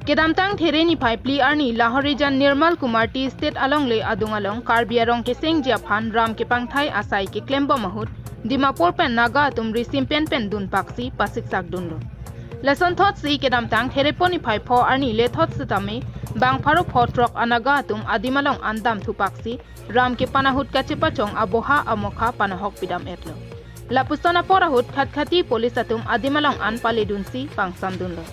Kedamtang thereni phai pli arni Lahorijan Nirmal Kumar Tea State along le adung along Karbi Arong ke sengjia phan ram ke pangthai asai ke klembo mahut Dimapur pen naga atum risim pen pen dun paksi pasik sak dunlo. Lesson thot si kedamtang thereponi phai pho arni le thot sitame bangpharo pho truck anaga atum adimalong andam thupaksi ram ke panahut kachepa chong aboha amokha panahok pidam etlo. Lapustona porahut khatkhati police atum adimalong an palidunsi pangsam dunlo.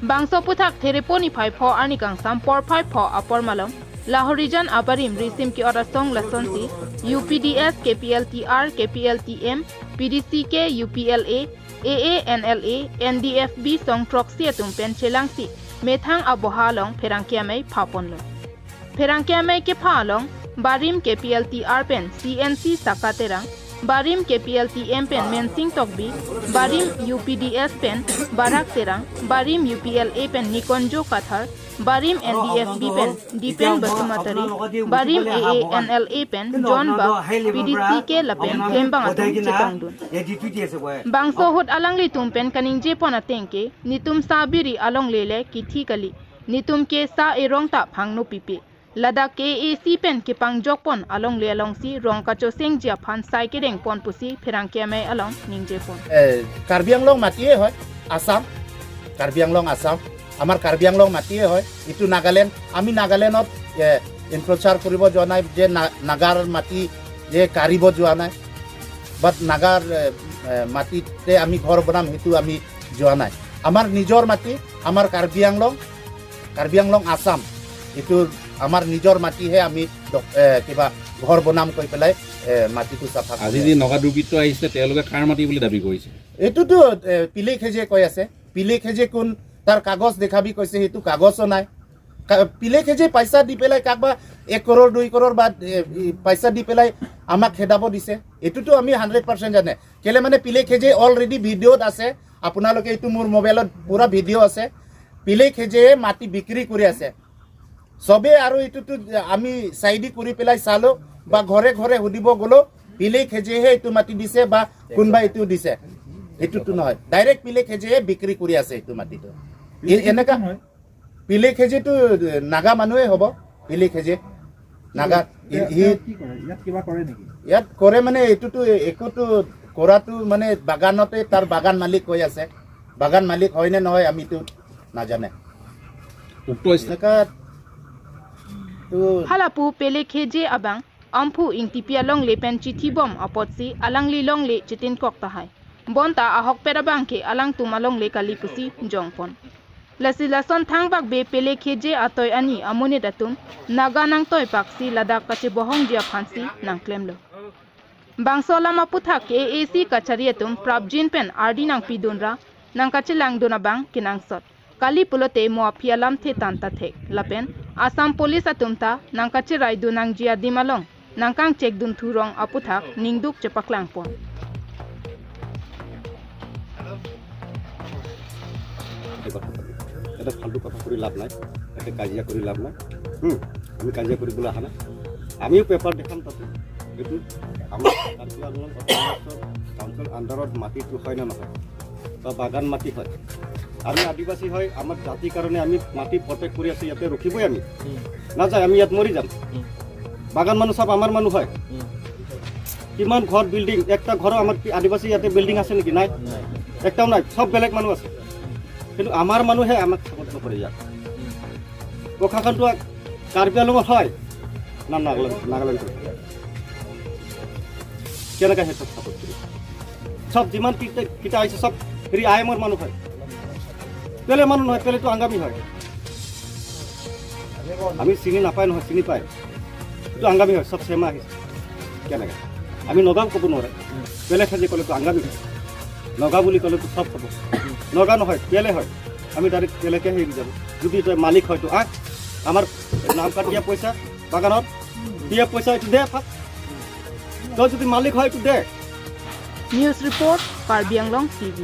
Bangso puthak thereponi phai pho arni kangsam por phai pho apor malong Lahorijan abarim risim ki orasong lasonsi UPDS KPLTR KPLTM PDCK UPLA AANLA NDFB song troxy atum pen chelangsi methang aboha long pherangkiamei phaponlo pherangkiamei ke phalong barim KPLTR pen CNC sakaterang barim KPLTM pen mensing tokbi barim UPDS pen barak terang barim UPLA pen nikonjo kathar barim NDFB pen Dipen Basumatari barim AANLA pen John Bak PDCK lapen klembang atum chetongdun bangso hut alangli tumpen kaningje pona tengke nitum sabiri along lele kithi kali nitum ke sa erong ta phangno pipi Ladakh AAC pen ke pangjok pon along le along si rong kacho seng jia phan sai ke reng pon pusi pherang ke mai along ningje pon Karbi Anglong মাটিয়ে হয় আসাম কাৰ্বি আংলং আসাম আমাৰ কাৰ্বি আংলং মাটিয়ে হয় ইটো নাগালেণ্ড আমি নাগালেণ্ডত ইনক্ৰচাৰ কৰিব যোৱা নাই যে নাগাৰ মাটি যে কাঢ়িব যোৱা নাই বাট নাগাৰ মাটিতে আমি ঘৰ বনাম সেইটো আমি যোৱা নাই আমাৰ নিজৰ মাটি আমাৰ কাৰ্বি আংলং কাৰ্বি আংলং আসাম এইটো আমাৰ নিজৰ মাটিহে আমি কিবা ঘৰ বনাম কৈ পেলাই মাটিটো চাফা কৰি আজি যি নগা দুৰ্বৃত্ত আহিছে তেওঁলোকে কাৰ মাটি বুলি দাবী কৰিছে? এইটোতো পিলে খেজে কৈ আছে। পিলে খেজে কোন তাৰ কাগজ দেখাবি কৈছে, সেইটো কাগজো নাই। পিলে খেজে পইচা দি পেলাই কাকবা 1 কৰোৰ 2 কৰোৰ বা পইচা দি পেলাই আমাক খেদাব দিছে, এইটোতো আমি 100% জানে। কেলে মানে পিলে খেজে অলৰেডি ভিডিঅ'ত আছে, আপোনালোকে এইটো মোৰ মোবাইলত পূৰা ভিডিঅ' আছে। পিলে খেজে মাটি বিক্ৰী কৰি আছে চবে। আৰু এইটোতো আমি চাইডি কৰি পেলাই চালো বা ঘৰে ঘৰে সুধিব গ'লো, পিলে খেজেহে এইটো মাটি দিছে বা কোনোবা এইটো দিছে, এইটোতো নহয়। ডাইৰেক্ট পিলে খেজেহে বিক্ৰী কৰি আছে এইটো মাটিটো। এনেকা পিলে খেজেটো নাগা মানুহে হ'ব। পিলে খেজে নাগা সি কি কৰে ইয়াত? কিবা কৰে নেকি? ইয়াত কৰে মানে এইটোতো একোতো কৰাটো মানে বাগানতে তাৰ বাগান মালিক হৈ আছে। বাগান মালিক হয় নে নহয় আমিতো নাজানে। উক্ত এনেকা তো halapu pele kheje abang amphu ingtipia long le pen chithi bom apot si alang li long le chitin kok ta hai bonta ahok pera bang ke alang tum along le kali pusi jongpon lasi lason thangbak be pele kheje atoy ani amune datum naga nang toy paksi Ladakh kache bohong jia phansi nang klemlo bangso lama putha ke AAC kachari atum prabjin pen ardi nang pidunra nang kache langdona bang kinang sot kali pulote moapia lam the tanta thek lapen Assam police atumta nang kache raidu nang jia dimalong nangkang chek dun thurong aputhak ningduk chepaklang pon. এই কথা পাতি এটা ফাল্টু কথা কৰি লাভ নাই, ইয়াতে কাজিয়া কৰি লাভ নাই। আমি কাজিয়া কৰিবলৈ অহা নাই। আমিও পেপাৰ দেখাম তাতে। এইটো আমাৰ কাৰ্বি আংলং অট'নমাছ কাউন্সিল আণ্ডাৰত মাটিটো হয় নে নহয় বা বাগান মাটি হয়। আমি আদিবাসী হয়, আমাৰ জাতিৰ কাৰণে আমি মাটি প্ৰটেক্ট কৰি আছোঁ। ইয়াতে ৰখিবই আমি নাযায়, আমি ইয়াত মৰি যাম। বাগান মানুহ চব আমাৰ মানুহ হয়। কিমান ঘৰ বিল্ডিং, একটা ঘৰৰ আমাৰ কি আদিবাসী ইয়াতে বিল্ডিং আছে নেকি? নাই, একটাও নাই। চব বেলেগ মানুহ আছে, কিন্তু আমাৰ মানুহে আমাক ছাপোৰ্ট নকৰে। ইয়াত প্ৰশাসনটো কাৰ্বি আংলঙত হয় না নাগালেণ্ড? নাগালেণ্ডত কেনেকৈ সেইটোক ছাপোৰ্ট কৰিব? চব যিমান কেইটা কেইটা আহিছে, চব হেৰি আই এমৰ মানুহ হয়, পেলে মানুহ নহয়। পেলেটো আংগামী হয়, আমি চিনি নাপায় নহয়, চিনি পায়। এইটো আংগামী হয়, চব চেমা আহিছে। কেনেকৈ আমি নগাও ক'ব নোৱাৰে। পেলে খেজি ক'লেতো আংগামী হয়, নগা বুলি ক'লেতো চব হ'ব। নগা নহয়, পেলে হয়। আমি ডাইৰেক্ট পেলেকে হেৰি যাব। যদি তই মালিক হয়তো আহ, আমাৰ নাম কাট দিয়া পইচা, বাগানত দিয়া পইচা এইটো দে ফাক। তই যদি মালিক হয় এইটো দে। News report, Karbi Anglong TV.